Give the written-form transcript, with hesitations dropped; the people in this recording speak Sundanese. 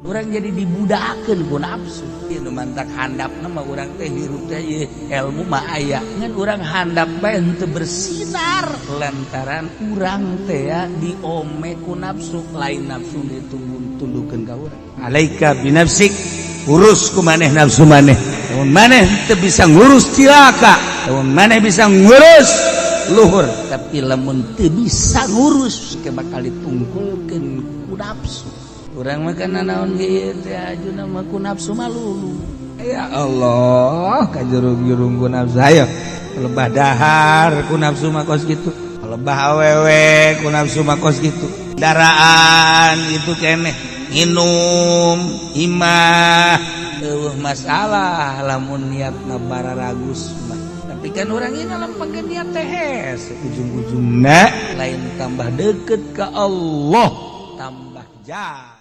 Urang jadi dibudakeun ku nafsu. Ieu nu mantak handapna mah urang teh hirup teh ieu ilmu mah aya. Ngan urang handap bae henteu bersinar lantaran urang teh ya diome ku nafsu, lain nafsu ditundukkeun ka urang. Alaika binafsik, urus ku maneh nafsu maneh. Lamun maneh teu bisa ngurus cilaka, lamun maneh bisa ngurus luhur, tapi lamun teu bisa ngurus ke bakal ditungkulkeun ku nafsu. Urang mah kana naon ge teh ajuna mah ku nafsu malulu. Ya Allah, kajurung-jurung ku nafsu ayo. Lebah dahar ku nafsu mah kos kitu. Lebah awewe ku nafsu mah kos kitu. Daraan itu keneh nginum imah eueuh masalah lamun niatna bararagus mah. Tapi kan urang ieu ngalampangkeun niat teh hese ujung-ujungna lain tambah deket ka Allah, tambah jauh.